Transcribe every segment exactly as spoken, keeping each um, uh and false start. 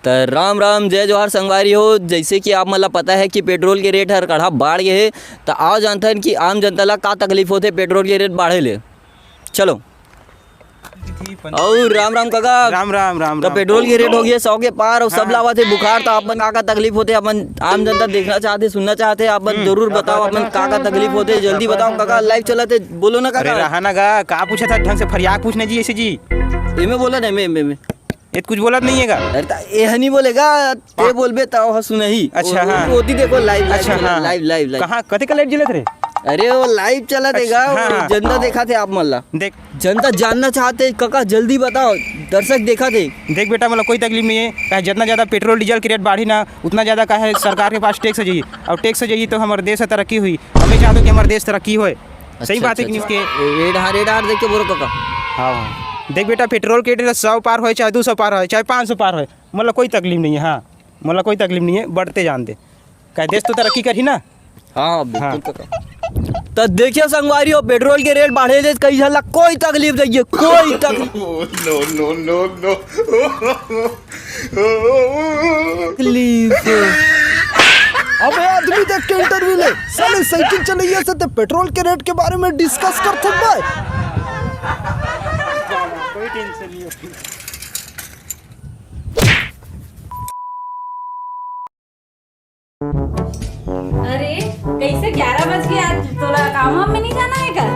त राम राम, जय जोहार संगवारी हो। जइसे कि आप मन ला पता हे कि पेट्रोल के रेट हर कड़ा बाढ़ गे हे, त आओ जानथन कि आम जनता ला का तकलीफ होथे पेट्रोल के रेट बाढ़े ले। चलो। अउ राम राम कका। राम राम, राम त राम। पेट्रोल के रेट हो गे सौ के पार, अउ सब हाँ। ला आवत हे बुखार, त आप मन का का तकलीफ होथे, आप मन आम जनता देखना चाहथे, सुनना चाहथे, आप मन हम्म। जरूर बताओ, आप मन का का तकलीफ होथे, जल्दी बताओ कका, लाइव चलत हे, बोलो ना अरे कका। रहा ना गा, का पूछत हस ढंग से, फरिया के पूछ ना जी, ऐसे जी। एमे बोला ना, एमे, एमे, एमे। ये तो कुछ बोलत नहीं है का? अरे त एह नहीं बोलेगा, ते बोलबे त ओह सुनही। अच्छा, ओ, हाँ। ओती देखो लाइव, लाइव अच्छा, चलत, हाँ। Live, live, live. कहाँ, कते का लाइव चलत रे? अरे वो लाइव चलत हे अच्छा, गा, हाँ, वो हाँ। जनता देखत हे आप मन ला। देख। जनता जानना चाहत हे, कका जल्दी बताओ, दर्शक देखत हे। देख बेटा, मतलब कोई तकलीफ नहीं है, काहे जितना ज़्यादा पेट्रोल डीजल के रेट बाढ़ी ना, उतना ज़्यादा काहे सरकार के पास टैक्स जाही, अउ टैक्स जाही त हमर देश ह तरक्की होही। हम नहीं चाहत हन कि हमर देश तरक्की होए। सही अच्छा, बात है कि अच्छा, नहीं? अच्छा। ए-, एडहार, एडहार देख के बोलो कका। हाँ, हाँ। देख बेटा, पेट्रोल के रेट सौ पार होए, चाहे दो सौ पार होए, चाहे पाँच सौ पार होए, मोला कोई तकलीफ नहीं है। हाँ, मोला कोई तकलीफ नहीं है, बढ़ते जान दे, काहे देश तो तरक्की करही ना। हाँ, बिल्कुल हाँ। कका। त देखिए संगवारी हो, पेट्रोल के रेट बाढ़े ले कई झन ला कोई तकलीफ नहीं है, कोई तकलीफ। No, no, no, no। तकलीफ। अबे आदमी देख के इंटरव्यू ले, साले साइकिल चलैया से ते पेट्रोल के रेट के बारे में डिस्कस करत हस भाई। कोई टेंशन नहीं है। अरे, कैसे ग्यारह बज गए? आज तोला काम वाम में नहीं जाना है का?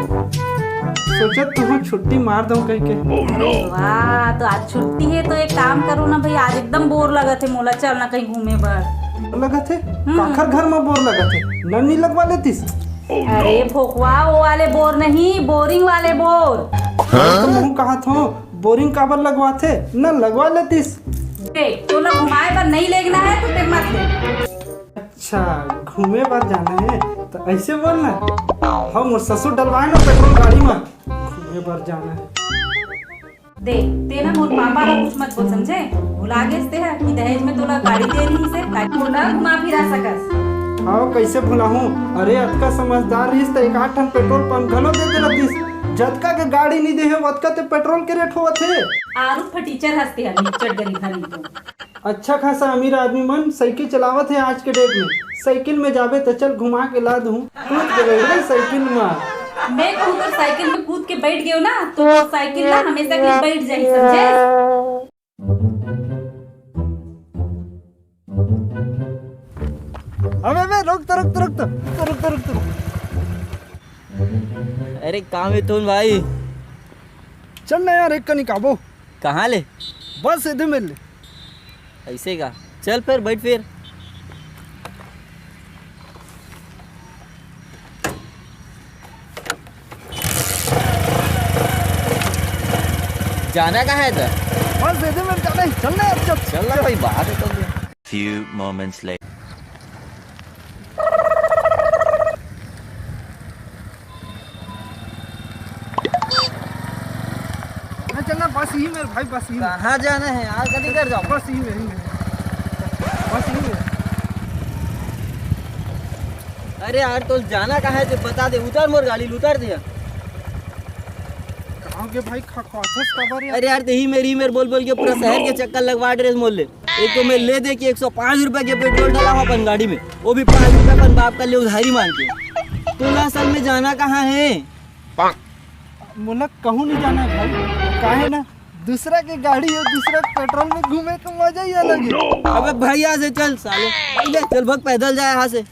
सोचत तो हूँ छुट्टी मार दूँ कह के। अरे वाह, तो आज छुट्टी है तो एक काम करो ना भाई, आज एकदम बोर लगत है मोला, चल ना कहीं घूमे बर। लगत है? हम्म। काखर घर में बोर लगत है? नल नहीं लगवा लेतिस? अरे फोकवा, वो वाले बोर नहीं, बोरिंग वाले बोर। तो मुँह कहा था, बोरिंग काबर लगवाथे? न लगवा लेतिस। देख, तोला घुमाए बर नहीं लेगना है तो ते मत ले। अच्छा, घूमे बर जाना है तो ऐसे बोलना। हम मोर ससुर डलवाए ना पेट्रोल गाड़ी में, घूमे बर जाना है। देख, ते ना मोर पापा ला कुछ मत बोल, समझे? भुला गेस ते ह कि दहेज में तोला गाड़ी दे रही से, ताकि मोला घुमा फिरा सकस। हाँ, कैसे भुलाहूँ? अरे, अतका समझदार रहिस त एक आध ठन पेट्रोल पंप घलो दे दे रहतिस। जतका के गाड़ी नहीं दे हे, ओतका ते पेट्रोल के रेट होवत हे। आरू फटीचर हस ते ह, निच्चट गरीब हरी तो। अच्छा खासा अमीर आदमी मन साइकिल चलावत हे आज के डेट में। साइकिल में जाबे त चल घुमा के ला दूँ। कूद के बैठ गई साइकिल में। मैं कहूँ तो साइकिल में कूद के बैठ गयो ना, तो साइकिल ना हमेशा के लिए बैठ जाही, समझे? अबे, अबे, रुक तो, रुक तो, रुक तो, रुक तो, रुक तो। अरे, काम है तो भाई। चल ना यार, एक कनी काबो। कहाँ ले? बस इधर मिल ले। ऐसे का? चल फिर, बैठ फिर। जाना कहाँ है इधर? बस इधर मिल जाना है। चल ना यार, चल। चल ना, कोई बात है तो। Few moments later. मैं चलना, बस यही मेरे भाई, बस यही। कहाँ जाना है यार, कभी कर जाओ। बस यही मेरे, यही मेरे। बस यही मेरे। अरे यार, तो जाना कहाँ है, तो बता दे, उतार मोर गाड़ी, उतार दे यार। कहाँ के भाई, खा-, खाथस काबर यार? अरे यार, ते ही मेर, ही मेर बोल बोल के पूरा शहर के चक्कर लगवा डरेस मोर ले। एक तो मैं ले दे के एक सौ पाँच रुपए के पेट्रोल डाला हूँ अपन गाड़ी में, वो भी पाँच रुपए अपन बाप का ले उधारी मांग के। तोला असल में जाना कहाँ है? मोला कहूँ नहीं जाना है भाई, काहे ना दूसरा के गाड़ी और दूसरा के पेट्रोल में घूमे का मजा ही अलग है। अबे भैया से चल साले, पहले चल भग पैदल जाए यहाँ से।